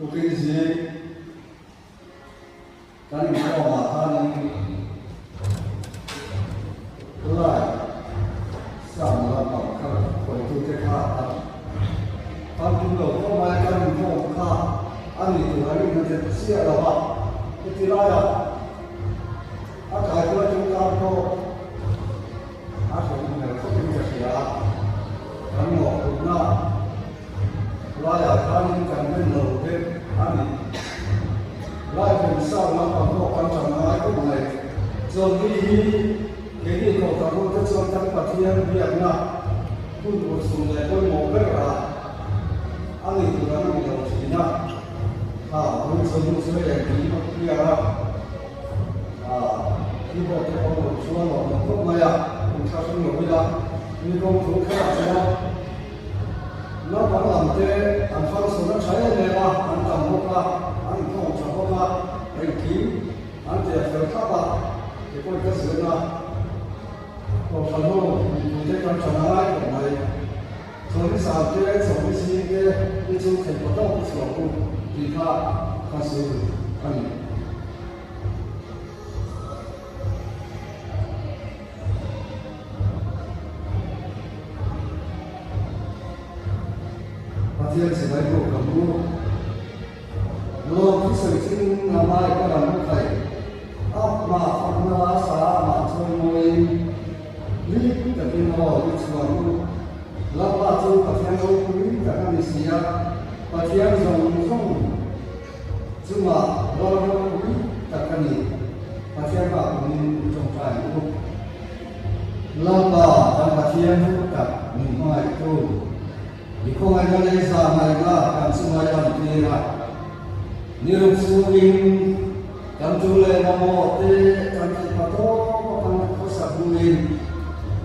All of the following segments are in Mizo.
Tukin zing kan inkhawmah khanin lai sound lampang kha khawitute kha a kan tum lo khawp mai a, kan inkhawm kha a ni tur a rinna deuh chiah lo a, heti laiah a kaikual tum tan pawh a hrem hmel khawpin ka hria a, kan mawhphurhna Laiah khanin kan en lo deuh a ni. Lai hmun sang lampang pawh kan ṭang ngai khawp mai. Chawlhni hi keini Kohhran ute chuan kan Pathian biakna hun urhsun leh pawimawh ber a a ni tur an ni lo ṭhin a. Kha hun chawlhni chu hei engkim a clear a, keyboard te pawh rawn chuan lawm awm khawp mai a, inthlahrung lo ila mi kawng thu kherah chuan Naupang lam te an function a tha em em a, an tam bawk a, an inkhawm tha bawk a, engkim an tia fel thlap a, keipawhin ka zirna Kohhran ho mipuite kan tha ngai khawp mai. Chawlhni zan te, chawlhni zing te hi chu theih paw tawk i chhuah u tih kha ka sawi duh a ni. Pathian chibai pawh ka hmu. Lawm thusawi ching a mai ka ram u thei. A hma fakna la sa amah chawi mawiin lik takin aw i chhuan u. Lalpa chu Pathian ropui tak a ni si a, Pathian zawng zawng chungah ral ropui tak a ni. Pathian hma kumin i tawngtai ang u. Lalpa kan Pathian thu tak min hmangaihtu, i khawngaihna leh zahngaihna kan chunga i lantir a. Ni ruk chhungin kan tu leh mamawh te kan theih hma tawp a kan khawsak hnuin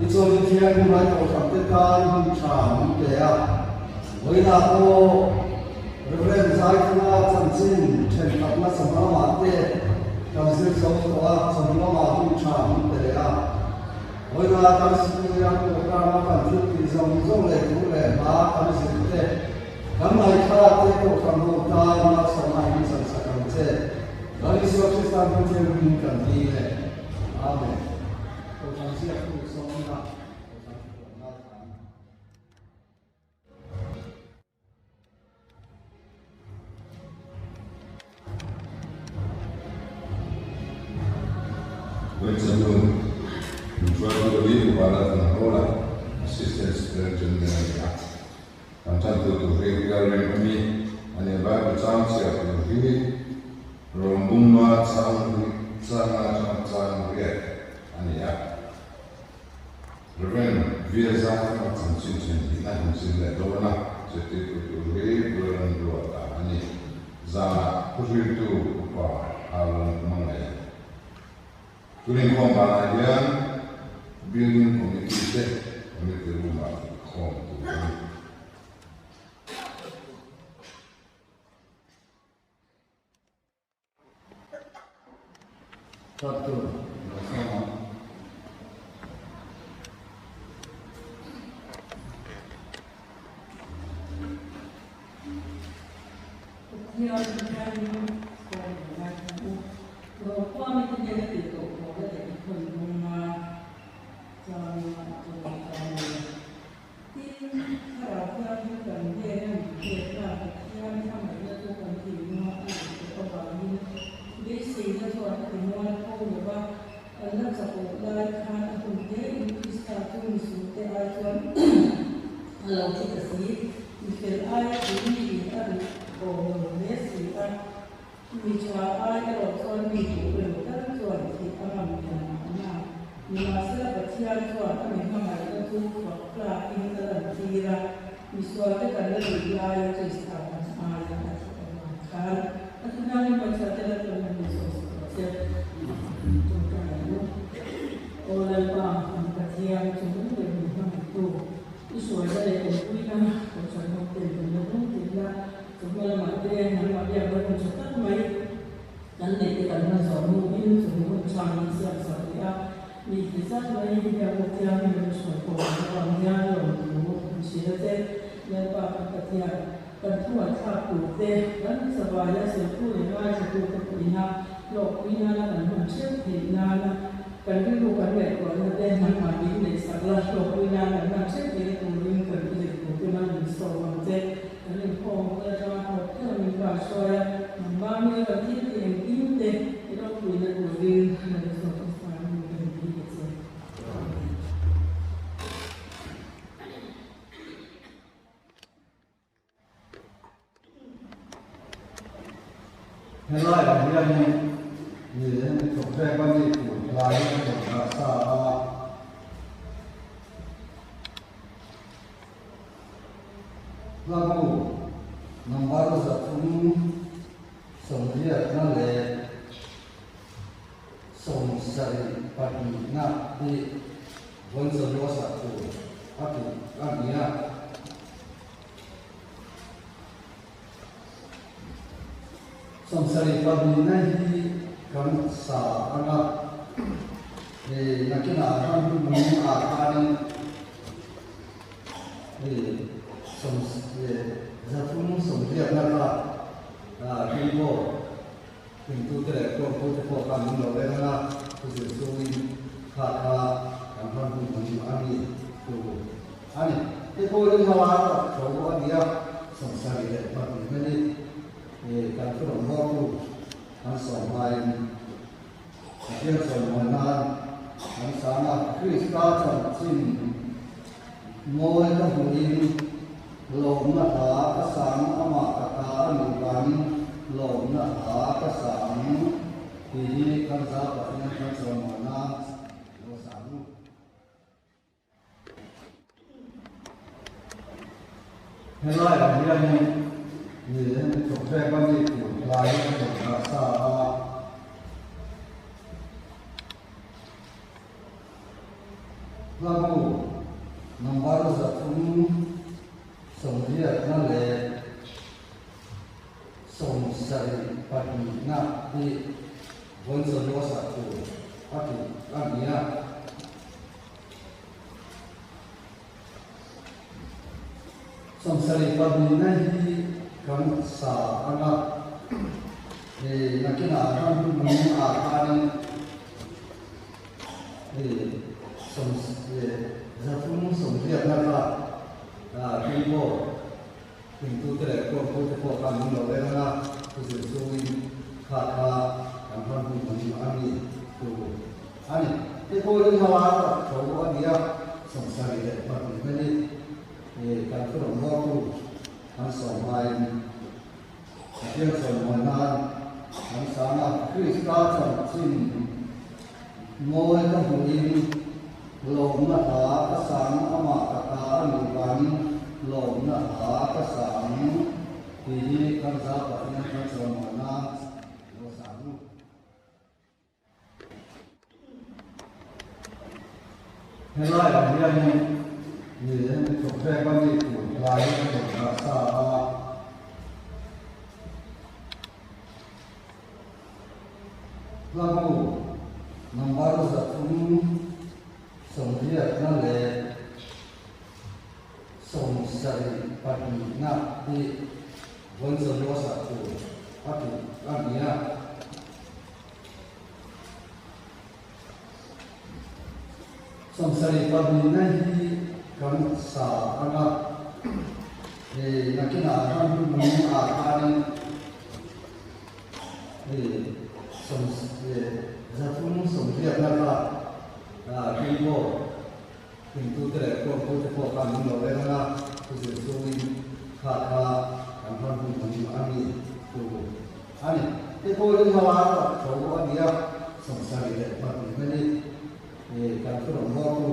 i chawlhni thianghlim lai kohhran te tan hun tha min pe a. Vawiinah pawh Rev. Zaithanga chanchin thenkhatna chawhma lamah te kan zir zo tawh a, chawhma lamah hun tha min pe leh a. Vawiinah kan sikul ram programme a kan thil tih zawng zawng leh thu leh hla kan zir te, kan ngaihthla te kohhran ho tan malsawmna in chan sak ang che. Lal Isua Krista hming thianghlim kan dil e. Amen. Kohhran ziaktu sawmna kohhran thupuan ngaithla ang. Wetchanu Hruaitu hi Upa Lalthanhawla, Assistant Superintendent a ni a. Kan tantu tur hi Bial Reng a mi a ni. Bible chang chhiar tur hi Rawmbunga chang changa atanga chang riat a ni a. Rev. Viaza kha chanchin then hnih a han zir leh dawn a, zirtirtu tur hi Pulalon Ruata a ni. Zanah thuhriltu upa Aaron Hmangaih. Tun inkhawm banah hian Building Committee te Committee Room-ah inkhawm tur a ni. Tatu lo sawm ang. Pathian hianin kawng lo ngaithla u. Rawhkhua mite hnena tih tawh pawhna leh i khawn bunga changa a chawn chang a ni. Tin, Thlarau Thianghlim kan hnena min pek khan Pathian hmangaihna chu kan thinlunga a lang tawh avangin beiseina chuan a timual tho lo va, kan la chak loh lai khan a hun hlein Krista chu misulte ai chuan a lo thi ta si, mifel aia tui in a duh awm lo hle si a. Mi tha ai erawh chuan mi duh emaw tal chuan thih a ngam lian mahna. Nimahsela Pathian chuan a mi hmangaihna chu fak tlakin a lantir a, misualte kan la duh laia Krista kan aia a thih avang khan a thu hnangin pawisa te la tlawm an ni sawi sak rawh se. Tawngtai ang u. Aw Lalpa, kan Pathian chung leh min hmangaihtu, i hruaina leh awmpuina Kohhran ho ten kan la dawng tihna Chawhma lamah te nangmah biakna hun tha tak mai kan neih te kan hman zawh hnuin chawhnu hun tha min siam sak leh a, mi ti zat mai biakna thianghlim an hruai pawh ang avang hian lawmthu an hrilh a che. Lalpa kan Pathian. Kan thu ngaihthlak tur te, kan savaia sawitu leh ngaithlatu te pawhina hlawhpui nana kan hman hreuh theih nana kan rilru kan ngaihtuahna te nangmah min neihsak la, hlawhpui nan kan hman hreuh theihna turin kan thu zir tur te mal min sawm ang che. Kan inkhawm hun atanga hlawk theuh min kaihruai a, nangmah mila kan thil tih engkim te i ropuina turin kan zawk hmasa ang u kan inti ta che. Amen. Helaiah hianin mi hemi thawk a ni tur hlai a rawn dah sa a. Hlabu number 388 leh 72 hi vawnchawlua sak tur a tih a ni a. 72 hi kan sa ang a, hei nakinah ram hmun ah khanin hei sawm 380 kha keyboard Thingtute leh kawngpute pawh khan min lo en ang a, thu zir chungin kha kha kan hman hun ang a ni tur a ni. Hei pawh hi hla tak tho a ni a, 72 a ni. Kan thu rawn hawtu kan sawm hmain Pathian chawimawi nan kan sang a, Krista chanchin mawi ka hmuhin Lawmna hla ka sang amah ka ta a nih vangin lawmna hla ka sang tih hi kan zau Pathian kan chawimawi nan lo sang u. Helaiah hianin mi hemi thawk vek a ni tur hlai a rawn dah sa a. Hlabu number 380 leh 72 hi vawnchawlua sak tur a tih a ni a. 72 hi kan sa ang a, hei nakinah ram hmun ah khanin Hei sawm 380 kha keyboard thingtute leh kawngpute pawh khan min lo en ang a, thu zir chungin kha kha kan hman hun ang a ni tur a ni. Hei pawh hi hla tak tho a ni a, 72 a ni. Kan thu rawn hawtu kan sawm hmain Pathian chawimawi nan kan sang a, Krista chanchin mawi ka hmuhin lawmna hla ka sang amah ka ta a nih vangin lawmna hla ka sang tih hi kan zau Pathian kan chawimawi nan lo sang u. Helaiah hianin mi hemi thawk vek a ni tur hlai a rawn dah sa a. Hlabu number 380 leh 72 hi vawnchawlua sak tur a tih a ni a. 72 hi kan sa ang a, hei nakinah ram hmun ah khanin hei 380 kha keyboard thingtute leh kawngpute pawh khan min lo en ang a, thu zir chungin kha kha kan hman hun ang a ni tur. A ni. Hei pawh hi hla tak tho a ni a, 72 a ni. Kan thu rawn hawtu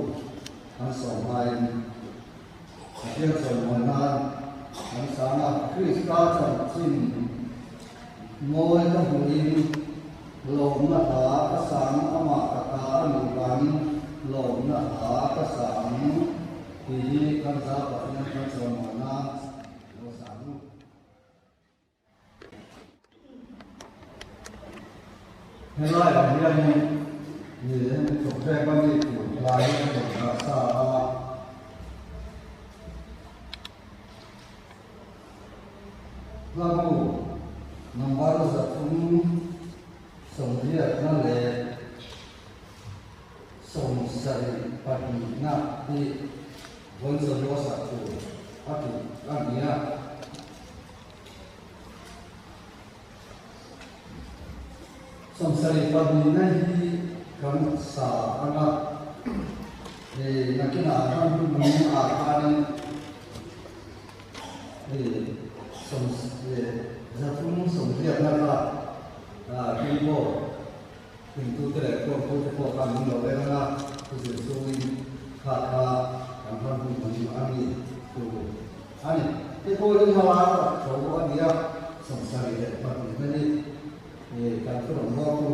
kan sawm hmain Pathian chawimawi nan kan sang a, Krista chanchin mawi ka hmuhin lawmna hla ka sang amah ka ta a nih vangin lawmna hla ka sang tih hi kan zau Pathian kan chawimawi nan lo sang u. Helaiah hianin mi hemi thawk vek a ni tur hlai a rawn dah sa a. Hlabu number 380na leh 72na hi vawn chawlua sak tur a tih a ni a. 72na hi kan sa ang a, hei nakinah ram hmun ah khanin Hei sawm 380 kha keyboard thingtute leh kawngtute pawh khan min lo en ang a, thu zir chungin kha kha kan hman hun hman a ni tur a ni. Hei pawh hi hmalai tak tho a ni a, 72 a ni. Kan thu rawn hawtu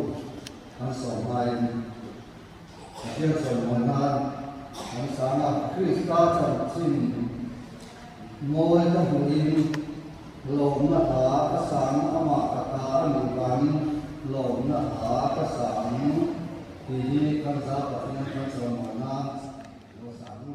kan sawm hmain Pathian chawimawi nan kan sang a, Krista chanchin mawi ka hmuhin lawmna hla ka sang, amah ka ta a nih vangin lawmna hla ka sang tih hi kan za Pathian kan chawimawi nan lo sang u.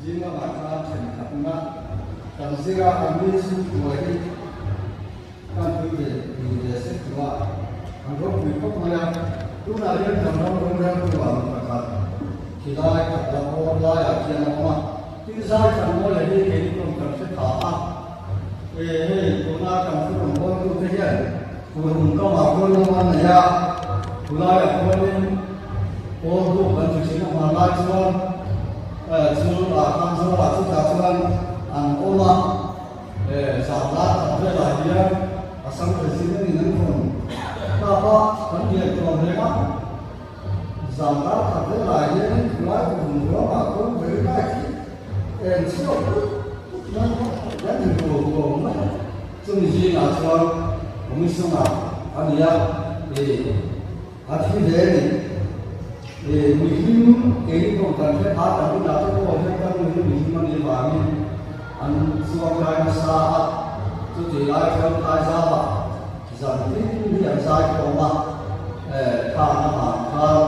Zing lamah khan thenkhatna kan zir a, an mi chu hnuai hi kan pui ve pui ve sek tawh a, an ropui khawp mai a. Tunah hian kan ram roreltu ah mi pakhat khilai khat la awm laiah khian a awm a, tin zai kan mawi leh hi keini pawhin kan hre tha a, e hei tuna kan thu rawn bawltute hian Kuhum kamah khuan lam an nei a, khulaiah khuanin pawl buk an ti thin a, hmanlai chuan chu ah khan zawlah chutah chuan an awm a, zanlai khat velah hian Assam President in an rawn kap a, kan lian tawh reng a, zanlai khat velah hianin khulai kuhum ruangah khuan very light hi eng chhuak put put mai a, an inrual huau mai a. Chumi zingah chuan Commissioner a ni a, ih a thi hle a ni. Ih mihlim keini pawh kan hre phah tak inah te pawh hian kan nu hi mihlim a nih vangin an chuang lai nasa a, chutih lai chuan Thaizama zan tin hi an zai khawm a, eh khang a vang khan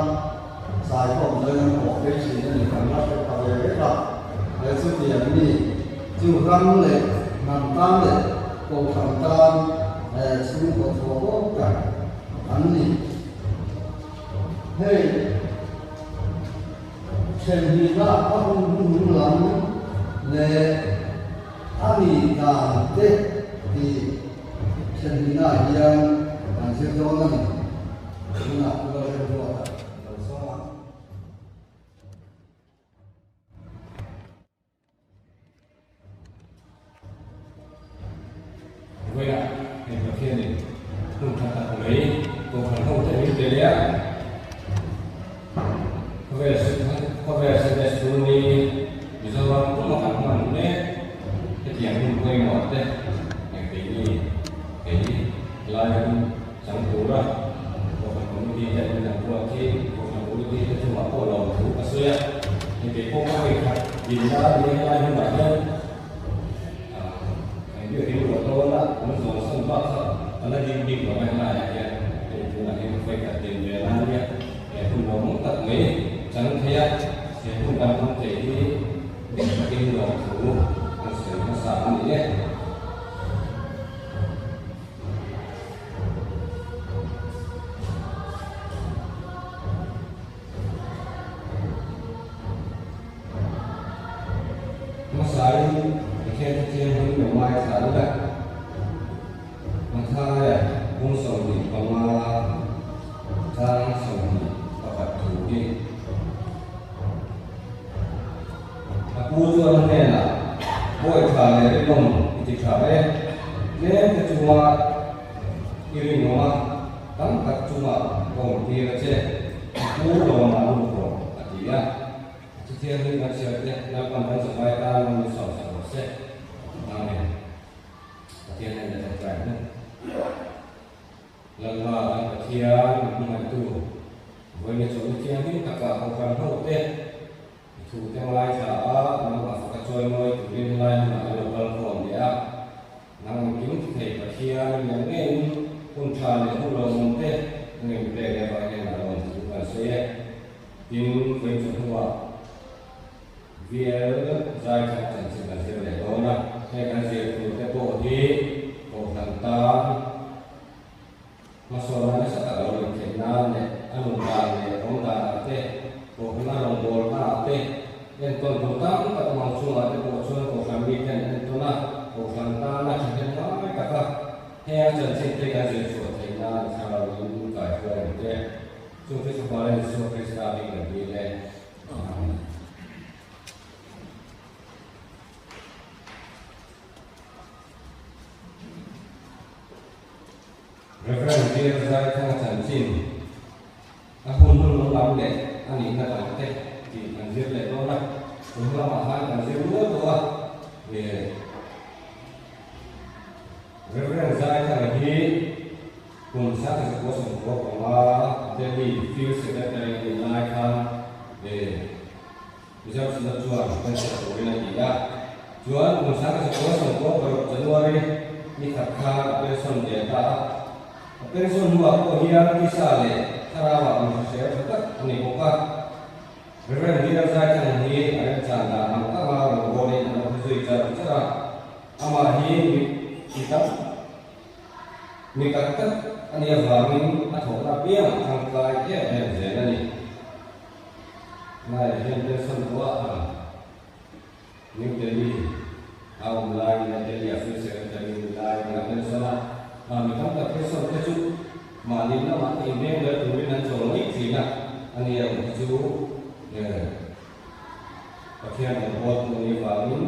zai khawm chuan an haw phei thin a ni kan la hre pha ve vek a, eh chutiang mi chu ram leh hnam tan leh kohhran tan eh chhungkaw thawh awk tak an ni. Hei thenhnihna a hun hnuhnung lam leh a ni dan te tih thenhnihna ah hian kan zir dawn a ni. Tunah Pu Lalremruata lo sawm ang. Vawiah hei Pathianin hun tha tak mai. sawi a, hei kei pawh ka vawikhat dinna a ni helai hmunah hian kan biakin ruah dawn a, kan zawn sawn bak kha ka la ding bik lo a helaiah hian hei tunah hian ka vawikhat din ve lai ania, he hun lawmawm tak mai chang thei a, he hun kan hmang thei hi dik takin lawmthu kan sawi hmasa a ni e. Hmasain Pathian Pathian hming lo ngaithla ila, Mathaia bung 25 chang 21 thu hi. A pu chuan a hnenah, Bawi tha leh rinawm i ti tha e, tlem te chunga i rinawm a, tam tak chungah ka awm tir a che, a pu lawmah lut rawh, a ti a. Chutiang hi kan chhiar te Lalpan kan zavai tan lo min sawm sak rawh se. Amen. Pathian hian a tawngtai hnu. Lalpa kan Pathian min hmangaihtu, vawiin a chawlhna thianghlim takah Kohhran hote i thute ngaithla a, nangmah faka chawimawi turin helai hmunah an lo kal khawm leh a. Nang engkim ti thei Pathian i nel ngeiin hun tha leh hun lawmawm te ngei pek leh avang hian a lawm thu kan sawi e. Tin, vawiin chawhnuah VL zai thang chanchin kan zir leh dawn a, hei kan zir tur te pawh hi Kohhran tan hmasawnna nasa tak lo nih theih nan leh a nun dan leh awm danah te, Kohhrana rawngbawlnaah te entawn tur tam tak awm ang chungah te pawh chuan Kohhran miten an entawn a, Kohhran tana thahnem ngai taka heng a chanchin te kan zir chhuah theih nan thlarauin kaihruai ang te. Chu chu Fapa leh Isua Krista bik kan dil e. Amen. Reverend Bill Zaithanga chanchin a hun hun lo lam leh a nihna dang te tih kan zir leh dawn a, kum lamah khan kan zir nual tawh a, Reverend Zaithanga hi Kum 1995 Delhi Field Secretary a nih lai khan Mizo Synod chuan pension turin a ti a. Chuan kum 1996 January ni khat khan a pension ve ta a. A pension hnuah pawh hian tisa leh thlarauah min hrisel tha tak a ni bawk a. Rev. Dira Zaithang hi a remchan dan ang anga rawngbawlin a lo hre zui char char a. Amah hi mi tam Mi tak tak a nih avangin a thawhna apiangah tangkai em em zel a ni. Laiah hian pension pawh a ang. New Delhi a awm laiin a Delhi a Field Secretary ni laiin a pension a. Mi tam tak pension te chu mahni lamah te inveng ber turin an chawl mai thin a, a ni erawh hi chu Pathian rawngbawltu a nih avangin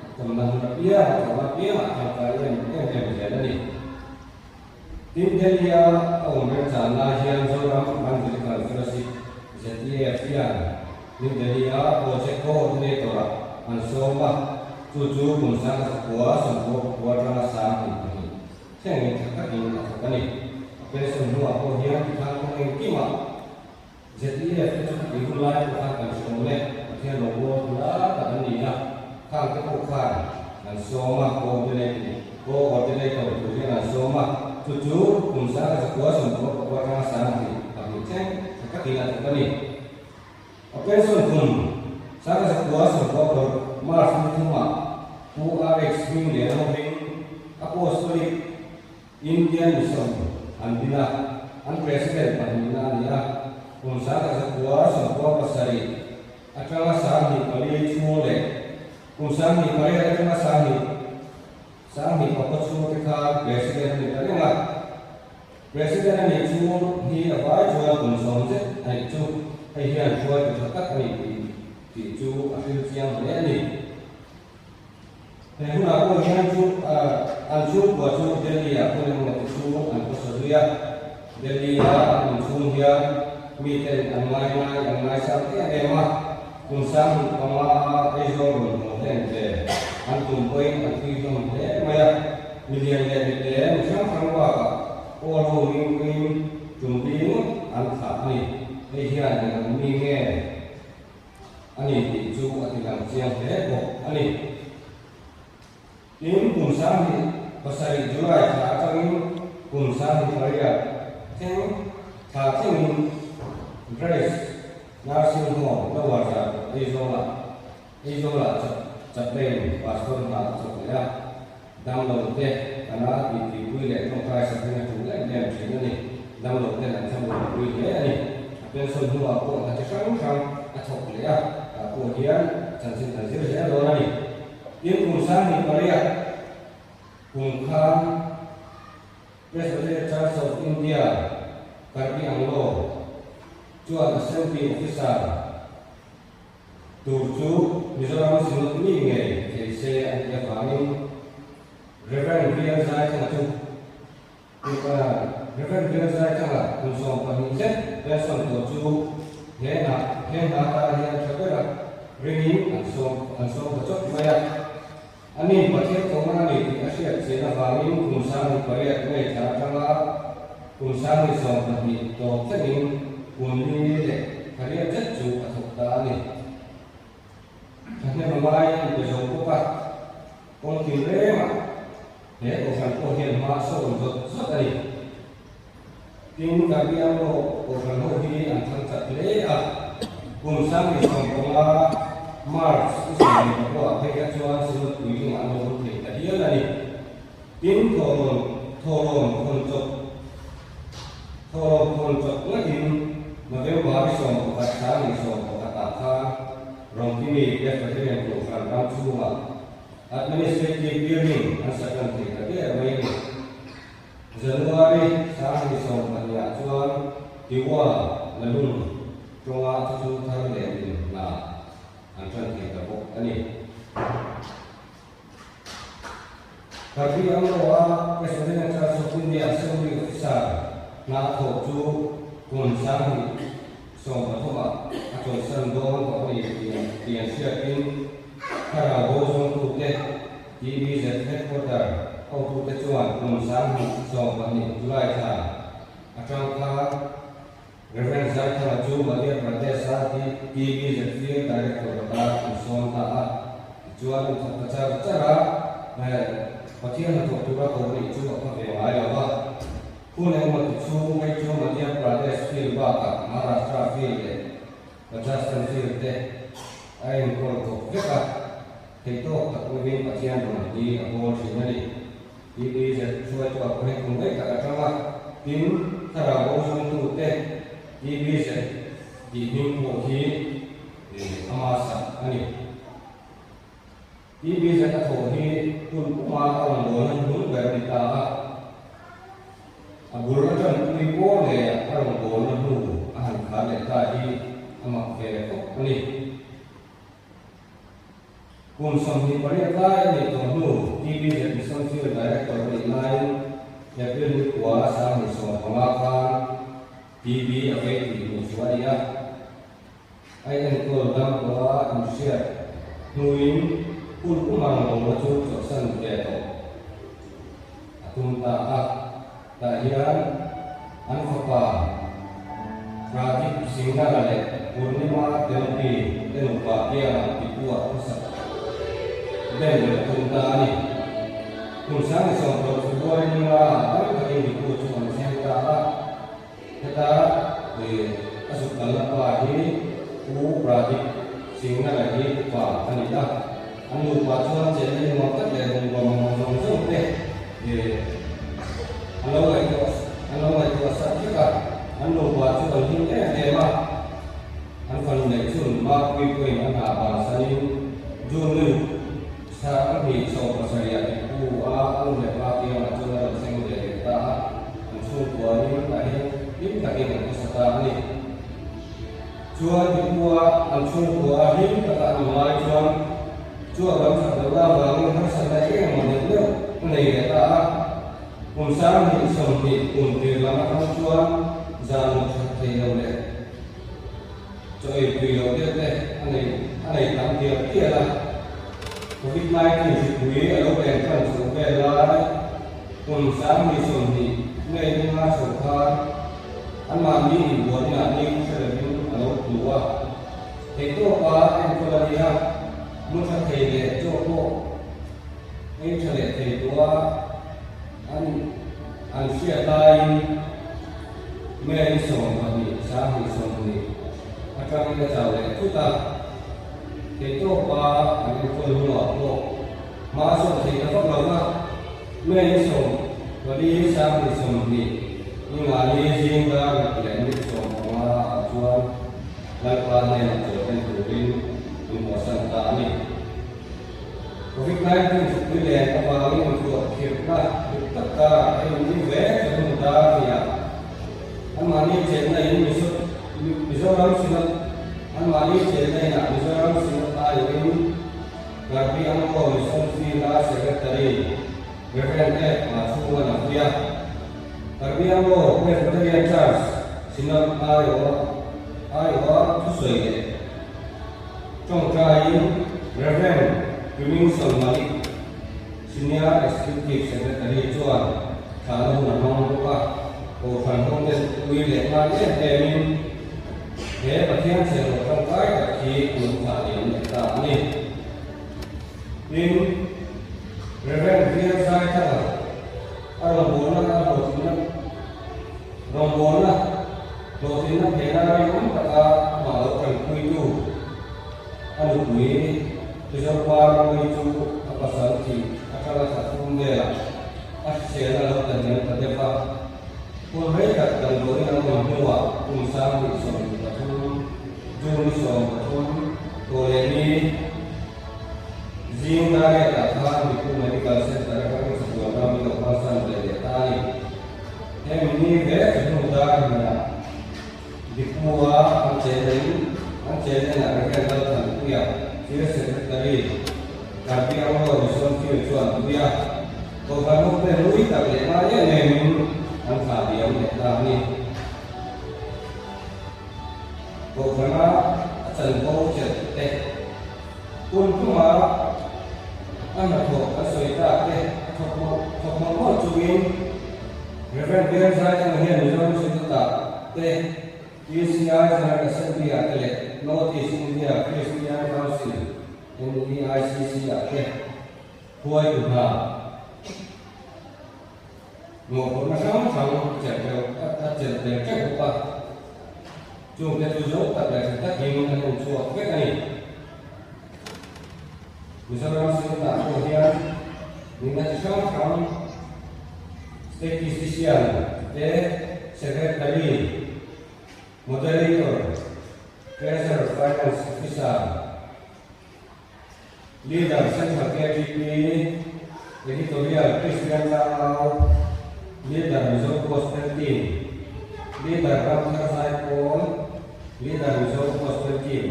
a tawmna hun apiang, a thawhna apiangah tangkai em em em zel a ni. Tin, Delhi-a a awm remchan lai hian Zoram Evangelical Fellowship, ZEF, hian New Delhi-a Project Coordinator-ah an sawm a, chu chu kum 1994 atanga 2002 thlengin tha takin a thawk a ni. A pension hnuah pawh hian tikhan kawng engkimah ZEF te chu khati hun lai pawh khan kan hre awm e, Pathian lo bual hula tak an ni a, khang te pawh khan an sawm a, coordinating, co-ordinator tur hian an sawm a, chu chu kum 1999 atanga 2002 thleng tha takin a thawk a ni. A pension kum 1996 March ni thumah Pu RX Hmingliana hovin Apostolic Indian Mission an din a, an President pahnihna a ni a, kum 1997 atanga 24 chhung leh kum 28 atanga 24 chhung te khan President a ni ta reng a. President a nih chhung hi a vai chuan kum sawm zet a nih chu hei hian hruaitu tha tak a ni tih chu a hril chiang hle a ni. He hunah pawh hian chu an chhungkua chu Delhi-ah hun emaw ti chhung an khawsa zui a. Delhi-a an awm chhung hian miten an ngai ngai an ngaisang em em a, kum 25 a Aizawl rawn haw hlen ve an tum pawhin an thui hlawm hle mai a. Milian leh mite mi hrang hrang bakah aw ho mingpuiin tum li ngawt an thlah a ni. Hei hian eng ang mi nge? a ni tih chu a tilang chiang hle bawk a ni. Tin, kum 27 July thla atangin kum 28 thleng thla thlengin Grace Nursing Home Lower Zar Aizawlah Aizawlah chaplain pastor hna a thawk leh a, damlo te kana titipui leh tawngtai sakin a tul em em thin a ni. Damlo ten an thlamuanpui hle a ni. A pension hnuah pawh hna chi hrang hrang a thawk leh a, tah pawh hian chanchin kan zir zel dawn a ni. Tin, kum 28 kum khan Presbyterian Church of India Karbi Anglo chuan Assembly Officer tur chu Mizoram Synod mi ngei thei se an tih avangin Rev. VL Zaithanga chu Rev. VL Zaithanga kum 12 zet pension tawh chu he hna he hna atan hian tha bera ringin an sawm an sawm ta chawp mai a. Ani Pathian kohna a ni tih a hriat chian avangin kum 18 May thla atanga kum 22 tawp thlengin kum li leh thariat zet chu a thawk ta a ni. Thahnem a ngai in pe zo bawk a, kawng tin rengah he kohhran pawh hian hma a sawn zawt zawt a ni. Tin, Karbi Anglo kohhran ho hi an thang chak hle a, kum 15 March i 12 ah phei kha chuan Synod puitling an lo awm thei ta hial a ni. Tin, thawrawn thawrawn khawn chawp thawrawn khawn chawp ngatin November i 11 11 ah khan Rongkimi Presbyterian Kohhran ram chhungah Administrative Building an sa tan thei ta der mai a ni. January 2020 ah chuan Tiwa Lalung tawnga thuthlung thar leh in hna an tan thei ta bawk a ni. Karbi Anglo-a Presbyterian Church of India Assembly Officer hna a thawh chu kum 2013 ah a chawlhsan dawn tawh a ni tih an hriatin thlarau bo zawngtute TBZ Headquarter hotute chuan kum 2012 July thla atang khan Rev. Zaithanga chu Madhya Pradesh-a TBZ Field Director atan an sawn ta a. Tichuan an thawk ta char char a, Pathian hnathawk tura ko nih chu a pha ve ngai lo va. Hun engemaw ti chhung phei chu Madhya Pradesh Field bakah Maharashtra Field leh Rajasthan Field te a enkawl thawk vek a. Theihtawk tak lovin Pathian rawn hi a bawl thin a ni. TBZ hruaitu a pawhin kum daih tak atang a, tin, thlarau bo zawngtute TBZ tih hming pawh hi ama sak a ni. TBZ a thawh hi hun puma a rawn bawlna hnuhnung ber a ni ta a, a bul atanpui pawl leh a rawn bawlna hnu a han khar leh ta hi a mak ve khawp a ni. Kum 28 lai a nih tawh hnu TBZ Mission Field Director a nih laiin April ni kua 2015 khan TB a vei tih hmuh chu a ni a. A enkawl dam tawh a inhriat hnuin hun pumang bawlna chu chawlhsan ve tawh a tum ta a. Tah hian an fapa Pradip Singhal-a leh Purnima Telopi te nupa kiangah Tipu-ah khawsak ben leh a tum ta a ni. Kum 2020 February ni nga ah tam takin Tipu chu an thleng ta a. Heta a zuk kalna pa hi Pu Pradip Singhal-a hi upa a ni a. An nupa chuan chenna nuam tak leh bungrua mamawh zawng zawng te an lo ngaihtuah an lo ngaihtuah sak vek a, an nupa chu an hlim em em a. An fanu neih chhun Mapui pawhin a hna bansanin June ni thla 27 ah Tipu a a nu leh pa kiangah chuan a rawn thleng ve leh ta a, an chhungkuain a hlim hlim takin an hmasa ta a ni. Chuan Tipu-a an chhungkua a hlim taka an ngai chuan chu a lam that lohna avangin harsatna eng emaw deuh deuh a nei leh ta a. Kum 2020 kum tir lam atang chuan zan mut that thei lo leh chaw ei pui loh deuh te a nei a nei tam tial tial a. Covid 19 hripui a lo len tan chhoh vel lai kum 2020 May ni nga chho khan anmahni inbuaina ni hre lovin a lo tlu a. Theihtawpa en. enkawl a ni a, mu tha thei leh chaw pawh ei tha leh thei tawh a an an hriat laiin May 12, 2020 atangin a chau leh thut a, theihtawpa an enkawl hnuah pawh hma a sawm thei ta vak lo va, May 14, 2020 ni ngani zing dar ruk leh minute 15 ah chuan Lalpa hnenah chawl en turin min haw-san ta a ni. Covid 19 hrukpui len avangin ruahkhirhna dik tak karah hei ni ve chu hun dar a ni a. Anmahni chenna in Mizoram Synod Anmahni chenna inah Mizoram Synod aiawhin Karbi Anglo Mission Field-a Secretary Rev. F. Machhungan a vui a. Karbi Anglo Presbyterian Church Synod aiawha aiawha thusawi leh Tawngtaiin Rev. Remingson Malik, Senior Executive Secretary chuan thlahna hun a hmang bawk a, Kohhran hote ui leh ngai em emin he Pathian chhehrawh tangkai tak hi an lo thlah liam leh ta a ni. Tin, Rev. Bial Zaithanga a rawngbawlna a hlawhtlinna rawngbawlna Hlawhtlinna phena rinawm taka amah lo tanpuitu a nupui Mizopa Ramui chu a pasal thih atanga thla thum velah a hriselna lo ta hniam ta deuh a. Hun rei tak damdawiin an awm hnuah kum 2023 June ni 13 tawh leh ni zing Dariatah khan Mipu Medical Centre atangin chatuan ram min lo kalsan ve leh ta a ni. Hemi ni ve chu hnu dar hmunah Dipua an chenna in an chenna inah Rev. Lalthanpuia, Chief Secretary, Karbi Anglo Mission Field chuan pui a, Kohhran hote nui tak leh ngai em em in an thlah diam leh ta a ni. Kohhrana a chanvo chelh te, hun tumah a hnathawh kan sawi tak te a thawk mawlh thawk mawlh mawlh chungin Rev. Bial Zaithanga hian Mizoram Synod-ah te, PCI General Assembly-ah te leh North East India Christian Council, NEICC-ah te huaitu hna mawhphurhna hrang hrang chelh tel a chelh tel teuh bawk a, chungte chu zo tak leh tha takin an en chhuak vek a ni. Mizoram Synod-ah pawh hian nihna chi hrang hrang Statistician te, Secretary, Moderator, Treasurer, Finance Officer, Leader, Central KTP, Editorial, Christian Tlangau, Leader, Mizo Gospel Team, Leader, Ramthar Zaipawl, Leader, Mizo Gospel Team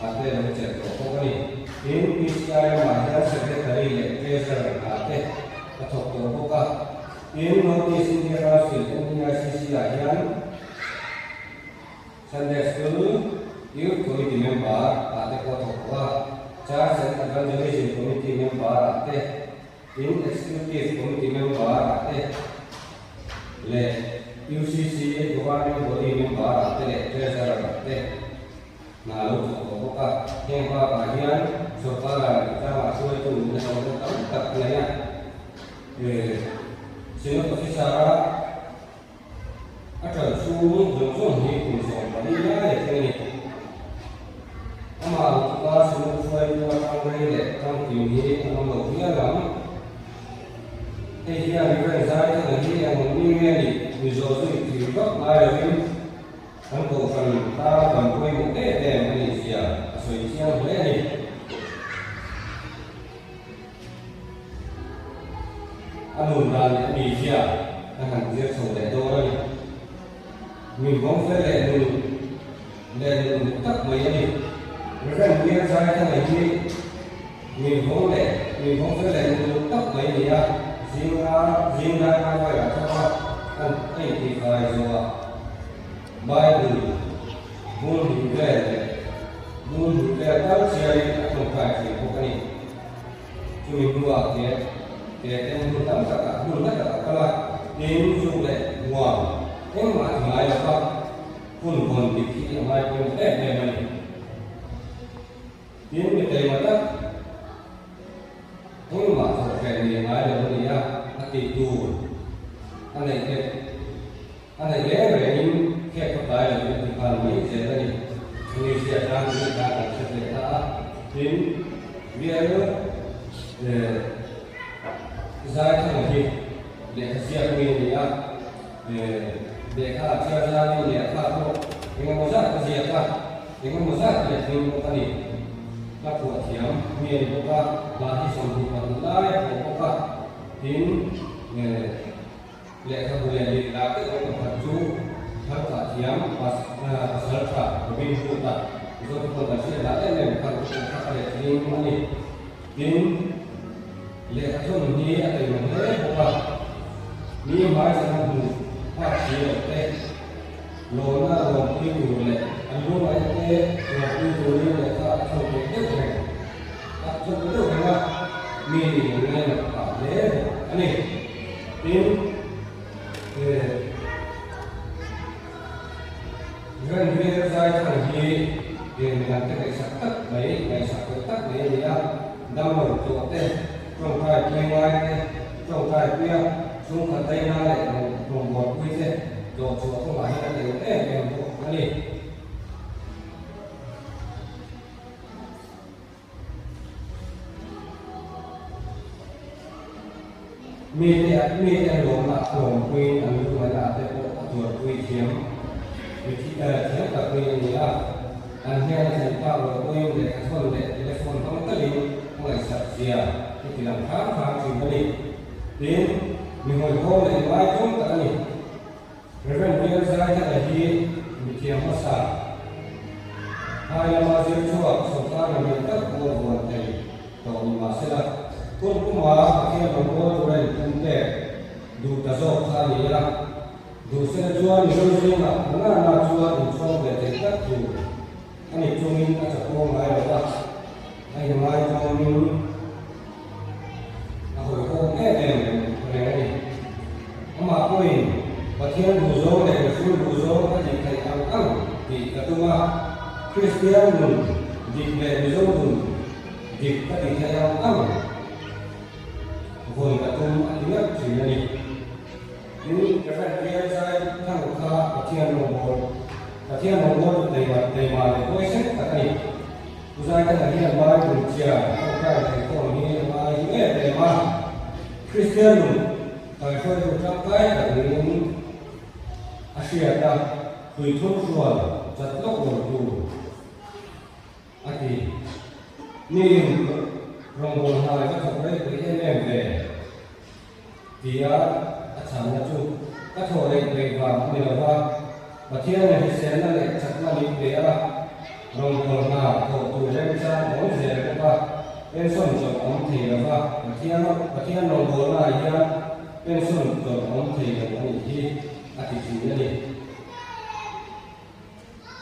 ah te lo chelh tawh bawk a ni. Tin, PCI ramah hian Secretary leh Treasurer ah te a thawk tawh bawk a. Tin, North East India Council, NEICC, ah hian Sunday School Youth Committee member ah te pawh a thawk tawh a, Church and Evangelism Committee member ah te, tin Executive Committee member ah te leh UCC Governing Body member ah te leh Treasurer ah te hna a lo thawk tawh bawk a. Heng bakah hian sorkara tlangah hruaitu nihna lo tam tak a nei a, Synod Officer-a A ṭal chhung zawng zawng hi kum 14 lai a thleng a ni. Amah ang tluk a Synod hruaitu atang rei leh tangkim hi an awm lo hial ang. Hei hian Reverend Zaithanga hi eng awm mi nge nih mi zawh zui thil vak ngai lovin kan kohhran tana kan pawimawh em em a nih zia a sawi chiang hle a ni. A nun dan leh a mizia a han zir chho leh dawn a ni. Min vawng fel leh nun leh nun uluk tak mai a ni. Rev. Bial Zaithanga hi min vawng leh min vawng fel leh nun uluk tak mai a ni a, zinga zing lai ngai velah thawk a, an a intihfai zawhah Bible bung hnih vel leh bung hnih vel tal chiarin a tawngtai thei bawk a ni. Chumi hnuah ke ke ten hmun tam takah hmun hla takah kal a, tin zuk leh huam engmah a ti ngai lo va, hun vawn dik hi a ngai pawimawh em em a ni. Tin, mi taima tak engmah thawk hreh ni ngai lo a ni a, a tih tur a neih te a neih reng rengin khek khaw tlai lovin a ti nghal mai zel a ni. Chumi zia tlang chu kha kan hre hle ta a. Tin, bial Zaithanga hi lehkha ziak mi a ni a, lehkha a chhiar zangin lehkha pawh engemaw zat a ziak a, engemaw zat letling bawk a ni. Hla phuah thiam mi a ni bawk a, hla hi 22 lai a phuah bawk a, tin lehkhabu leh lih lah deuh ang pakhat chu Thalkah thiam pasal tha Robin Hood-a Mizote pawn kan hriat lah em em kha kha a letling a ni. Tin, lehkha thawn hi a taima hle bawk a, mi hmaizana hmu phak si loh te, lawna rawnpui tur leh an lungaih te rawnpui turin lehkha a thawn peih deuh reng a thawn peih deuh reng a, mi nih an ngainat phah hle bawk a ni. Tin, Rengrial zai thang hi midangte ngaihsak tak mai, ngaihsak tawh tak mai a ni a. Damlo tawh te, tawngtai pui ngai te, tawngtai puia chhungkhat daina leh rawngbawlpui te tlawh chhuah kawngah hian a tel em em bawk a ni. Mite mite an lawmna a lawmpuiin an lungaihna ah te pawh a tuarpui thiam thiam tak mai a ni a. An hnena thlen phak loh pawhin lehkha thawn leh telephone hmang talin a ngaihsak zia i ti lang hram hram thin a ni. Tin, mi hawihhawm leh inngaitlawm tak a ni. Rev. Bial Zaithanga hi mithiam hmasa, phai lama zir chhuak sawrkar la lian tak pawh vuan thei tawh ni mah sela, hun puma Pathian rawngbâwl tura inpum pek duh ta zawk kha a ni a. Duh sela chuan Mizo zingah hna na chuan inchhawng ve thei tak tur a ni chungin a chakawm ngai lo va, a inngaitawmin a hawihhawm em em reng a ni. Amah pawhin Pathian duhzawng leh mihring duhzawng a tih theih ang ang tih ka tum a, Kristian nun dik leh Mizo nun dik ka tih theih ang ang vawn ka tum a ti ngat thin a ni. Tin, Rev. Bial Zai Thang kha Pathian rawngbâwl, Pathian rawngbâwl chu taima taima leh huaisen tak a ni. Pu Zaithanga hian Bible chhiar tawngtai theikhawm hi a ngai hlu em em a, Kristian nun kaihruaitu tangkai tak niin a hriat a, hrui thum hrual chat lawk lo tur a ti. Miin rawngbâwl hnai va thawk rei pui em em ve tia a chhanna chu ka thawh rei peih vang a ni lo va, Pathianin hriselna leh chakna min pe a, rawngbâwl hna thawh tur remchang awm zel bawk a, pension chawlh awm thei lo va, Pathian Pathian rawngbâwlnaah hian pension chawlh awm thei lo a nih hi a ti thin a ni.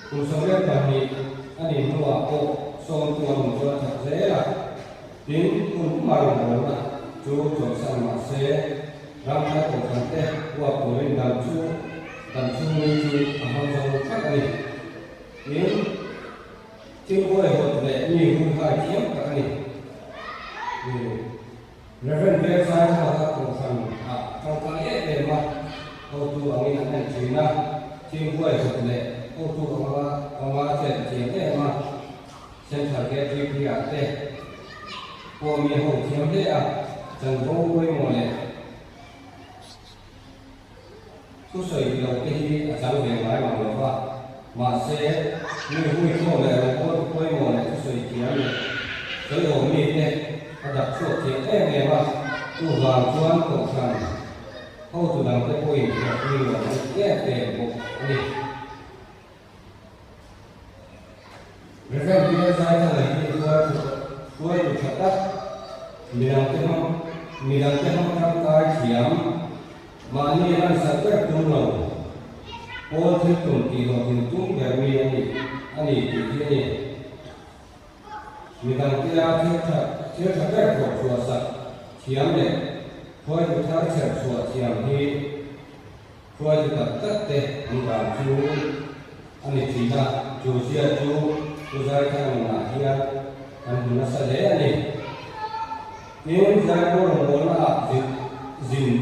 Kum 22 a nih hnuah pawh sawmtu a awm chuan a thawk zel a, tin, hun puma rawngbâwlna chu chawlhsan mah se, ramthar kohhran te huap turin dam chu dam chhung ni chu a hmang zo tlat a ni. Tin, thil huaihawt leh mi hun hai thiam tak a ni. Rev. Bialzaithanga kha kohhran ah tangkai em em a, hotu angin an en thin a, thil huaihawt leh hotu anga anga chet a thiam em a, Central KTP ah te pawh mi ho thiam hle a, chanvo pawimawh leh thusawi lo te hi a chang ve ngai mang lo va, mahse mi huikhawm leh rawngbawltu pawimawh leh thusawi thiam leh sawiawm mi te a dak chhuak thiam em em a, chuvang chuan kohhran hotu dangte pawhin hlawhpui nuam an ti em em bawk a ni. Rev. Bial Zaithanga hi hruaitu tha tak, midangte hmang midangte hmang tangkai thiam, mahni lansak ber tum lo, pawl thil tum tih hlawhtlin tum ber mi a ni a ni tih hi a ni. Midangtea thil tha thil tha ber thawh chhuah sak thiam leh hruaitu thar chher chhuah thiam hi Hruaitu tak tak te an dan chu a ni thin a, chu zia chu Pu Zaithanga nunah hian kan hmu nasa hle a ni. Tin, Zaipawl rawngbawlna ah zin zin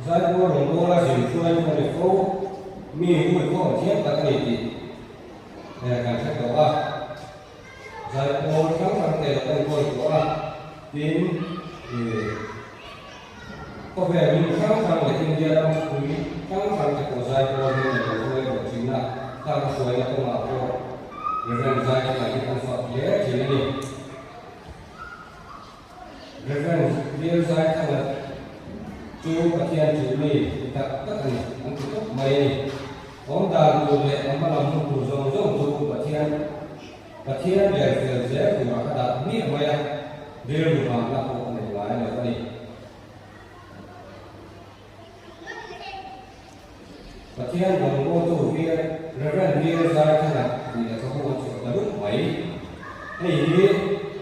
Zaipawl rawngbawla zin hruaitu a ni fo, mi hui khawm thiam tak a ni tih kan hre tawh a. Zaipawl hrang hrang te lo enkawl tawh a, tin ih khawvel hmun hrang hrang leh India ram pui hrang hrang te pawh zaipawl hian a lo hruai tawh thin a, khang a hruaina kawngah pawh Reverend Zaithanga hi an fak hle thin a ni. Reverend Bill Zaithanga chu Pathian chu mi ni tak tak a ni, an ti tawp mai a ni. Awm dan tur leh a hmalam hun tur zawng zawng chu Pathian Pathian ber fel zel turah a dah miah mai a, rilru hahna pawh a nei ngai lo a ni. Pathian rawngbawltu Bill Rev. Bill Zaithana tih lehkhabu a chhuah ta lup mai. Hei hi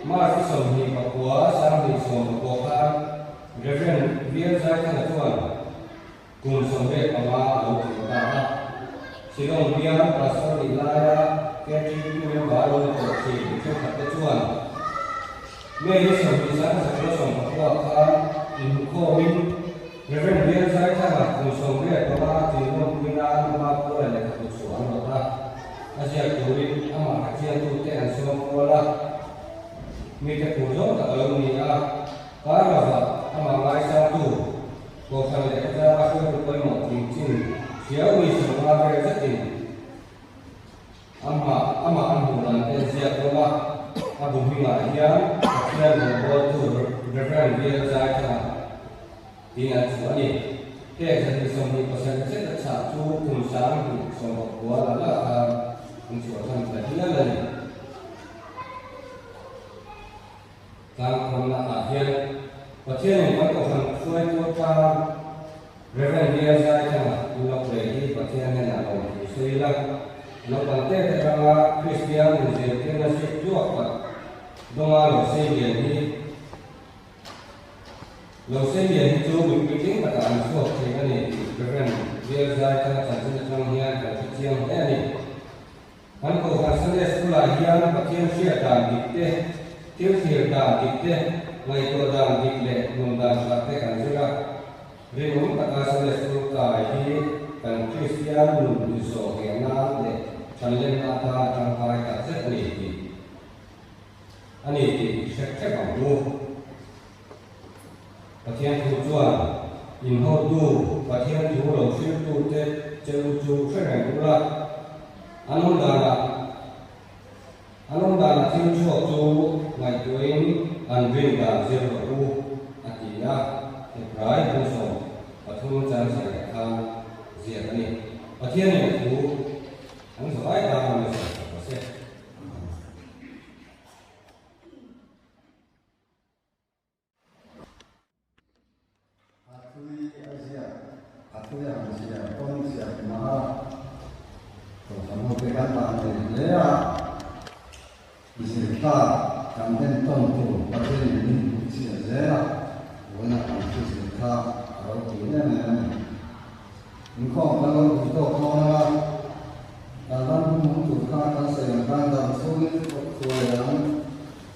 March 29, 2019 khan Rev. Bill Zaithana chuan Kum 15 a lo tling ta a, Shillong bial pastor nih laia KTP member lo ni tawh thin mi thenkhat te chuan May ni 20 1960 khan inhmukhawmin Rev. Bial Zaithanga kum 85 a tling lawmpui nan ama puala lehkhabu chhuah an rawt a, a ziak turin amah hrechiangtute an sawm kual a, mite phur zawng tak a lo ni a, kar lovah amah ngaisangtu Kohhran leh khawtlanga hruaitu pawimawh tling chin hriau mi sawmnga vel zetin amah amah an hmuh dan te ziak hlawm a, a bu hmingah hian Pathian rawngbawltu Rev. Bial Zaithanga tiin an chhuah a ni. Heng 227 zet a chhah chu kum 2019 la la khan an chhuah chhan ta hial a ni. Tlangkhawmna ah hian Pathianin kan kohhran hruaitu atan Rev. Bial Zaithanga in lo play hi Pathian hnenah lawm thu sawi ila, naupang te te atanga Kristian inzirtirna hriat tluak tak dawnga lo sei lian hi lo sei lian hi chu mipui tling takah an chhuak thei a ni tih Rev. Bial Zaithanga chanchin atang hian kan hre chiang hle a ni. Kan Kohhran Sunday School-ah hian Pathian hriat dan dik te, thil thlir dan dik te, ngaihtuah dan dik leh nun dan tha te kan zir a. Rinawm taka Sunday School kai hi kan Kristian nun inzawh ngheh nan leh thanlenna atan a tangkai tak zet a ni tih a ni tih i hre hrep ang u. Pathian thu chuan inhawtu Pathian thu lo hriltute che u chu hre reng ula, an awm danah an awm danah thil chhuak chu ngaihtuahin an rin dan zir rawh u, a ti a, Hebrai bung 13 chang sarih khan ziak a ni. Pathianin a thu an zavai tan a message sak rawh se. A tui a ziak, a tui ang ziak pawn ziak mah a, kohhran hote kan dah nei hle a, zirtlak kan entawn tur Pathianin min hmuh chhiah zel a, vawiina kan thu zir kha a ropui em em a ni. Inkhawm kan lo duh tawk dawn ang a, kan ram hmun tur kha kan sawi ang khan dam chhungin thuai ang.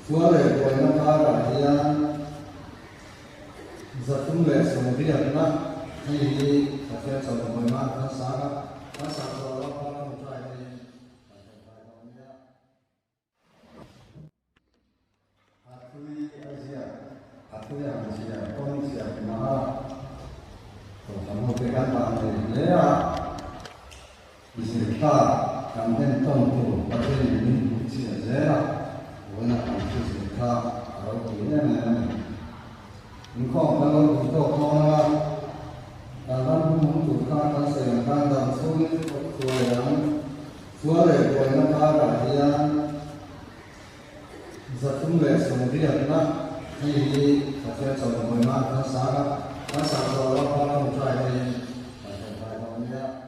Sual leh buaina karah hian 380na hei hi Pathian chawlhmawina an kan sang a, kan sang zawh loh kha tawngtai aiin kan tawngtai dawn nia. A tui a ziak, a tui ang ziak pawn ziak mah a, kohhran hote kan dah nei hle a, Zirtlak kan entawn tur Pathianin min hmuh chhiah zel a, vawiina kan thu zir kha a ropui em em a ni. Inkhawm kan lo duh tawk dawn ang a, kan ram hmun tur kha kan sawi ang khan dam chhungin thuai ang, sual leh buaina karah hian 380na hei hi Pathian chawlhmawina an kan sang a, kan sang zawh loh kha tawngtai aiin kan tawngtai dawn nia.